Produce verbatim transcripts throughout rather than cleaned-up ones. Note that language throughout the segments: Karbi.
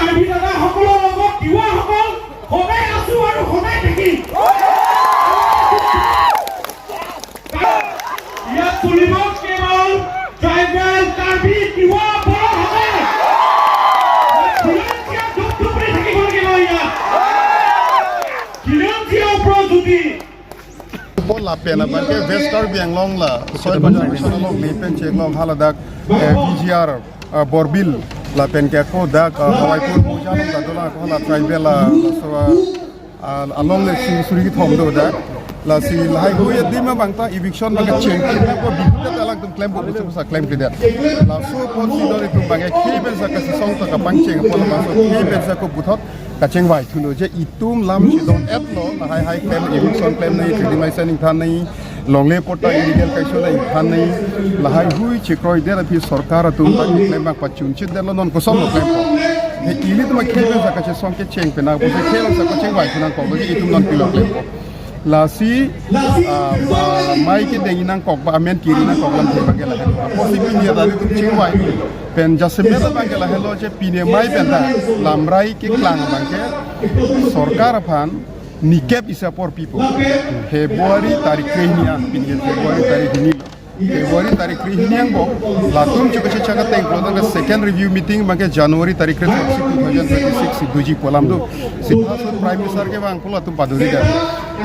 আমি দাদা সকলৰ লগত তিৱাসকল সদায় আছো আৰু সদায় থাকিম। ইয়াত চলিব কেৱল ট্ৰাইবেল, কাৰ্বি, তিৱা, বড়োসকল। খিলঞ্জীয়া দুখ দুখ কৰি থাকিব লাগিব ইয়াত। খিলঞ্জীয়া ওপৰত যদি Bo lapen abang ke West Karbi Anglong la, Soil Conservation along le pen chenglong haladak, eh, V G R, eh, Borbil lapen ke ako dak, eh, Hawaipur Moja along ta dolang ako hala tribal la, so, ah, along le si suri kethom do dak. Lasi lahai hui adim abang ta eviction abang ke cheng, ko bihut ta alangtum klempo, busa busa klemkledet. Laso apotsi non itum abang ke khi pen sa kachesong ta kapangcheng apot labangso khi pen sa ko puthot kachingvai thulo je itum lam chidon-etlo, lahai hai klem, eviction klem nangji, trading license ingthan nangji, longle patta illegal kaisonei ingthan nangji, lahai hui chekroidet aphi sorkar atum ta klem abang pachunchitdetlo, non kosonlo klempo. He ilitum akhei pen sa kachesong kecheng pen nangpo, khei pen sa kachingvai thu nangkoklo je itum non pilo klempo. Lasi, ah, ah, mai kedeng nangkok ba amen kiri nangkok lamthe abang ke lahenlo. Apotsi pini ra itum chingvai pen jasemet abang ke lahenlo je pini mai pen ta lamrai keklang abang ke sorkar aphan nikep isi apor pipo. February tarik krehini an, pini February tarik hini. February tarik krehini angbong latum chukachechak ateng pulo tangte second review meeting abang ke January tarik kre two thousand twenty-six si doji pu alam do. Sita so Prime Minister kevang pulo latum paduri da.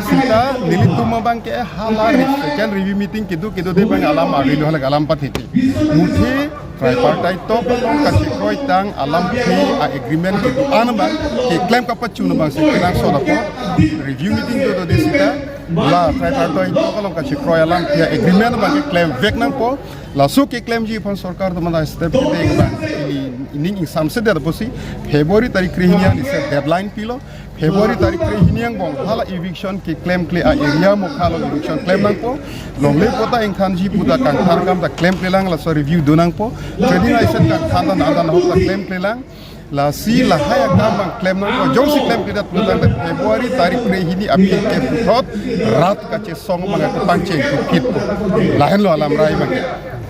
Sita nelitum abang ke hala re-, second review meeting kedo kedo de abang alam arilo hala alam pathiti. Muthe tripartite talk along kachekroi tang alamthe a-agreement kedo-an abang keklem kapachun abang si kenangsot apot review meeting do do de sita la tripartite talk along kachekroi alamthe a-agreement abang keklemvek nangpo. Laso keklemji aphan sorkar atum ta step kedeng abang ili ining ingsamsedet apotsi February tarik krehini an isi deadline pilo. February tarik krehini angbong hala eviction keklemkle a-area mokha along eviction klem nangpo. Longle patta ingthanji pu ta kangthan akam ta klemklelang, laso review do nangpo. Trading license kangthan ta antan ahok ta klemklelang. Lasi lahai akam abang klem nangpo. Jongsi klemkledet pulo tangte February tarik krehini aphi ke puthot rat kachesong abang kapangcheng thukitpo. Lahenlo alamrai abang.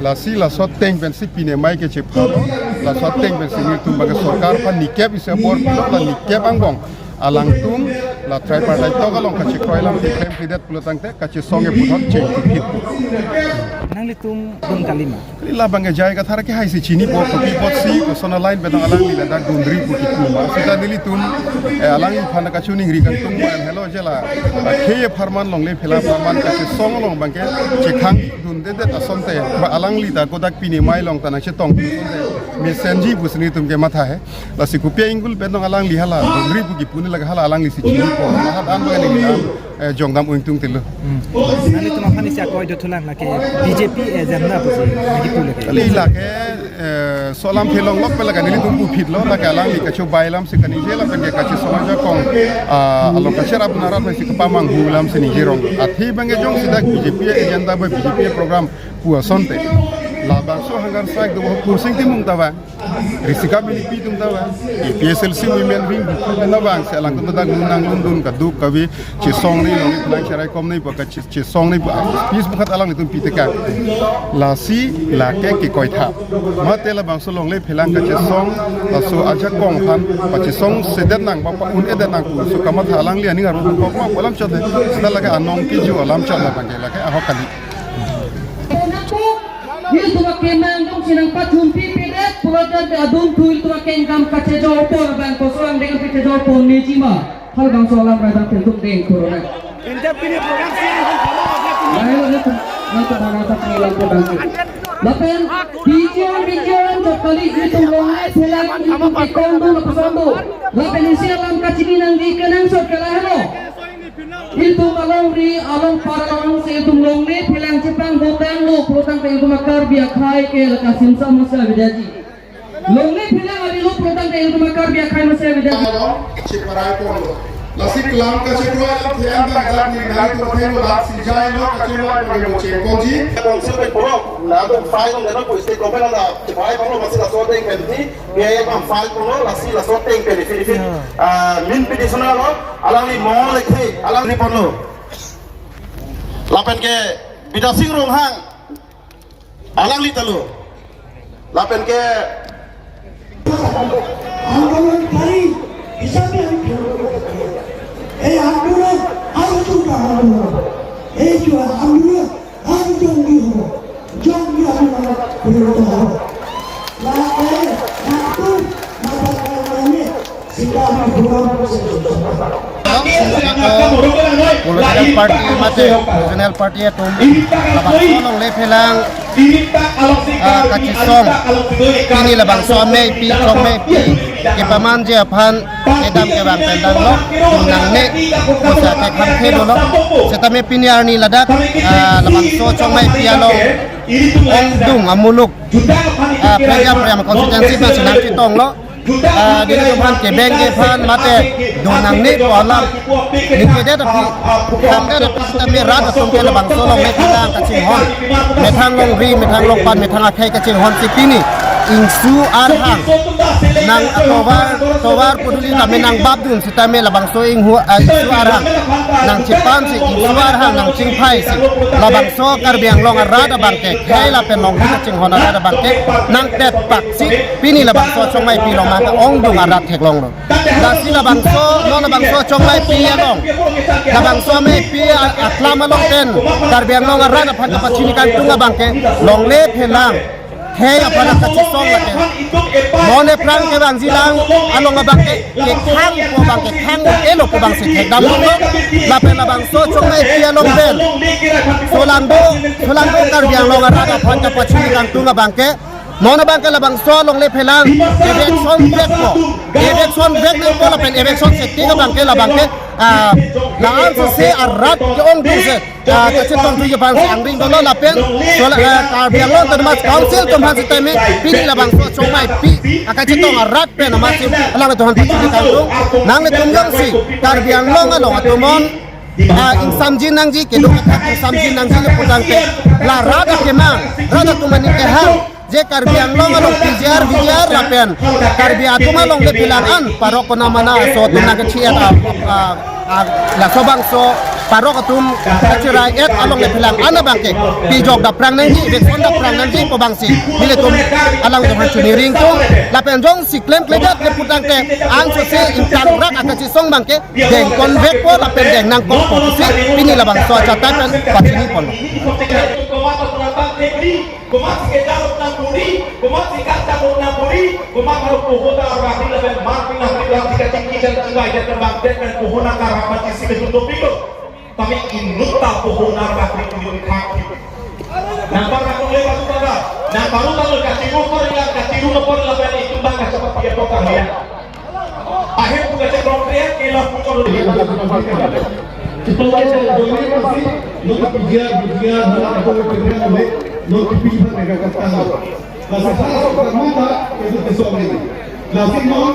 Lasi laso ateng pensi pini mai ke chephalo. Laso ateng pensi nelitum abang ke sorkar aphan nikep isi apor pilo, la nikep angbong alangtum la tripartite talk along kachekroi alam keklem pidet pulo tangte kachesong ke puthot cheng thukitpo. Nanglitum dun kalima? Kali labang ke J I Kathar ke hai si chinipo, kopi apotsi, koson a-line pen alangli ladak dunri pu kipu ma. Sita nelitum, eh, alangliphan kachiningri kangtung ma, helo je la, eh, khei apharman longle phela apharman kachesong along abang ke chekhang dundedet asonte, ba alangli ta kodak pini mai along ta nangchetong asonte mesenji pusi nelitum ke matha he. Lasi kopi a-angle pen alangli hala dunri pu kipu ne lake hala alangli si chinipo. Lahat an abang ne eh, jongdam ungtung tilo. Hmm. Nanglitum aphan isi akoi dothulang lake B J P agenda pusi, lake pu lake. Kali lake, eh, so alamthe longlok pen lake nelitum puphitlo, lake alangli kachobai alam si kaningje lapen ke kachesong ajakong, ah, along kacherap narat si kapamanghu alam si ningjerong. Athe abang ke jongsi dak B J P agenda ba B J P program pu asonte. Labangso hangar strike do Kursing Timung ta abang. Risika minipi atum ta abang, A P H L C women wing atum ta abang, si alangtum ta dak lun nanglun dun kaduk kave, chesong ne, longle phelang cherai kom ne, ba kache-, chesong ne, ba peace bukhat alanglitum pitekang. Lasi lake kekoitha. Mate labangso longle phelang kachesong, laso ajakong aphan pachesongsedet nang, ba pa-un-edet nang pu, so kamatha alangli aning arong kok ma pu alam chot he. Sita lake anong keju alam chot abang ke lake ahok kali. Ilitum akemang dong sinang pachun pipedet, pulo tangte adun thu ilitum akengkam kachejor apor abang koson deng kachejor apor neji ma. Halabangso alamrai abang ilitum deng puro na. India pini program si yang kamu apa pini? Lahai lo ilitum, ilitum bang ilitum ilitum bang. Lapen, pijion, pijion, jokali ilitum longle phelang, ilitum kekong dong, lapuson dong. Lapen isi alam kachini nangji kenangsot ke lahelo. Ilitum alongri, along para along si ilitum longle phelang chepangvotanglo pulo tangte ilitum a-Karbi akhei ke la kasimsa masa avedaji. Longle phelang avelo pulo tangte ilitum a-Karbi akhei masa avedaji. Cheparai ponlo. Lasi kelang kachekroi alamthe an abang dak ni nangtum athengno dak si jailo kachewai pangemo chengkongji. Council pen puro, latum file dong deno pu state government la cheparai ponlo, masi laso ateng pen di, B I A abang file ponlo, lasi laso ateng pen di, di, di, ah, main petitioner lo, alangli mo lekhe, alangli ponlo. Lapen ke Bidya Sing Ronghang, alangli ta lo. Lapen ke Political party mate regional party atum labangso alongle phelang, ah, kachesong, pini labangso ameipi, chongmeipi kepamanji aphan kedam kevang pen danglo, dun nangne, pusi athek hamthe dolo. Setame pini arni ladak, ah, labangso chongmeipi along ongdung amuluk, ah, Pherzapriyam constituency pensi nangchetonglo. Ah, nelitum aphan kebengji aphan mate dun nangne pu alam ningjedet aphi, tangdet aphi setame rat atum ke labangso alongle phelang kachinghon, methang longri, methang longpat, methang akhei kachinghonsi pini ingsu arhang nang atovar, tovar pu duli tame nangbapdun setame labangso inghu, ah, ingsu arhang nangchepamsi ingsu arhang nangchingphaisi labangso Karbi Anglong arat abangke, khei lapen longri kachinghon arat abangke nangtetpaksi pini labangso chongmeipi along maka ongdung arat theklonglo. Lasi labangso, non labangso chongmeipi along, labangso ameipi a-, aklam along pen Karbi Anglong arat aphan kapachini kangtung abangke longle phelang, khei aphan kachesong lake, mon ephrang kevangjilang along abangke, kekhang pu abangke khang-elo pu abangsi thekdamlo. Lapen labangso chongmeipi along pen solangdo, solangdo Karbi Anglong arat aphan kapachini kangtung abangke, non abangke labangso alongle phelang eviction vekpo, eviction vek nangpo lapen eviction seti abangke labangke, ah, la-an sese arat ke-ongdung se, ah, kachetongthuji aphansi angring dolo lapen sola, ah, Karbi Anglong Autonomous Council atum aphan setame pini labangso chongmeipi akachetong arat pen amatsi alanglitum aphan pachini kangtung, nanglitum jongsi Karbi Anglong along atum non, ah, ingsamjin nangji, keduk athak ingsamjin nangji le putangte, la rat akemang, rat atum aning kehang, je Karbi Anglong along P G R, V G R lapen Karbi atum alongle phelang an parok konamana aso atum nangkechi-et a, a, a, laso bangso parok atum kacherai-et alongle phelang an abangke pejok daprang nangji, eviction daprang nangji pu abangsi nelitum alanglitum aphan chiniring tung. Lapen jongsi klemkledet le putangte an sose ingtangrak akachesong abangke dengkon vekpo lapen deng nangkokpo pusi pini labangso achatai pen pachiniponlo. Komat si kedam nang buri, komat si kachak nang buri, komat harus puhona arvakri lapen marpi nang tilang si kachingki dan chingvai dan kembang dan dan puhona karang pachisi kedun dopik lo. Tapi inut ta puhona arvakri inut khak. Nang bar nang le batu pada, nang baru tahu kachiru kor yang kachiru kor lapen itu bang kachapat dia pokar ya. Akhir buka cek konkret, kela putar. Kita baca doanya pasti, nonton pijar, pijar, nonton aku pijar, nonton pijar mereka katakan. Nasi salah seperti mata, itu kesong ini. Nasi mau,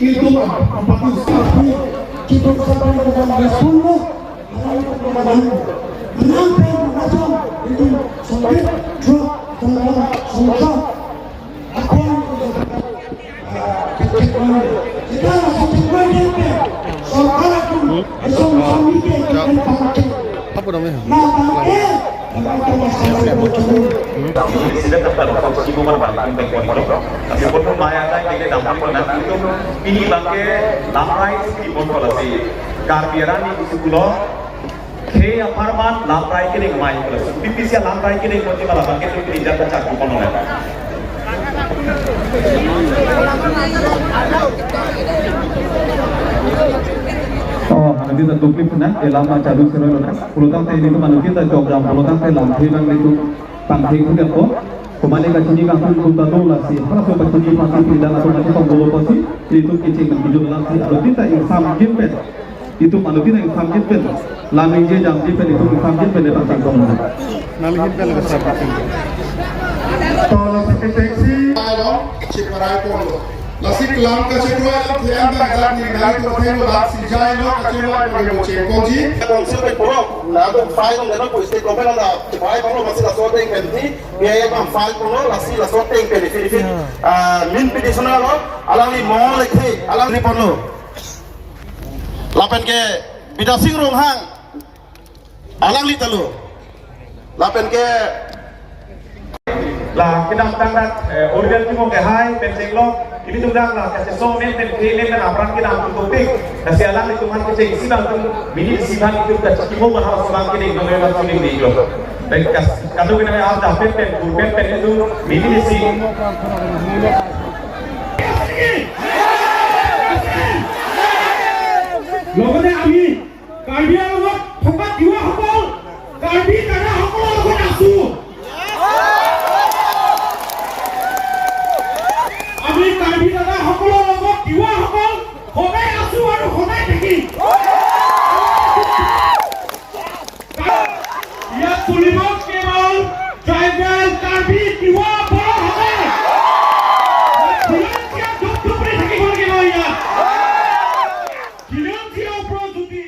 itu apa tuh sapu? Kita sampai dengan sepuluh. Apa namanya? Pini bangke lamrai si pon kolasi Karbi arni isi pulo. Khei apharman lamrai kedeng mai kolasi. Bipisi lamrai kedeng pon ti malam bangke tu pini jat kachak pon kolasi. Oh, mane kita duplik na, elam ma chalu seroi lo na. Pulotangte nelitum mane kita jok jam, pulotangte lamthe bang nelitum tangthe kuda ko. Komane kachini kangtung tum ta do lasi, halaso kachini pasi pindah laso mati tong bolo pasi, nelitum kecheng nang kijul lasi, alo kita ingsamjin pen. Itum alo kita ingsamjin pen. Laming je jamji pen, itum ingsamjin pen, itum tangtong. Nalingin pen, lagi sabi. To lasi keteksi. Ayo, chip marai pon lo. Lasi kelam kachekro alam thiam bang dak ni nang tu theng lo lasi jai lo kachewai pon lo chengkongji. Kongsi pen puro, na tu file lo na tu state government na file pon lo masih laso ateng pen ti, biaya bang file pon lo lasi laso ateng pen ti ti. Ah, min petitioner lo, alangli mo lekhi, alangli pon lo. Lapen ke Bidya Sing Ronghang. Alangli ta lo. Lapen ke la kedamtang rat, eh, organ timo ke hai pen chenglo. Ilitum dak la kachesong men pen ke men pen apran kedam tu topik. Lasi alangtum aphan kechengsi bang tum mini isi bang itum kachekimo bang halaso bang kedeng dong bang kedeng dong lo. Dan kas kado kedam ap dah pen pen pen pen itum mini isi. Karbi আংলঙত থকা তিৱাসকল, কাৰ্বি দাদাসকলৰ লগত আছো। আমি কাৰ্বি দাদাসকলৰ লগত তিৱাসকল সদায় আছো আৰু সদায় থাকিম। ইয়াত চলিব কেৱল ট্ৰাইবেল কাৰ্বি তিৱা বড়োসকল। খিলঞ্জীয়া দুখ দুখ কৰি থাকিব লাগিব ইয়াত। খিলঞ্জীয়া ওপৰত যদি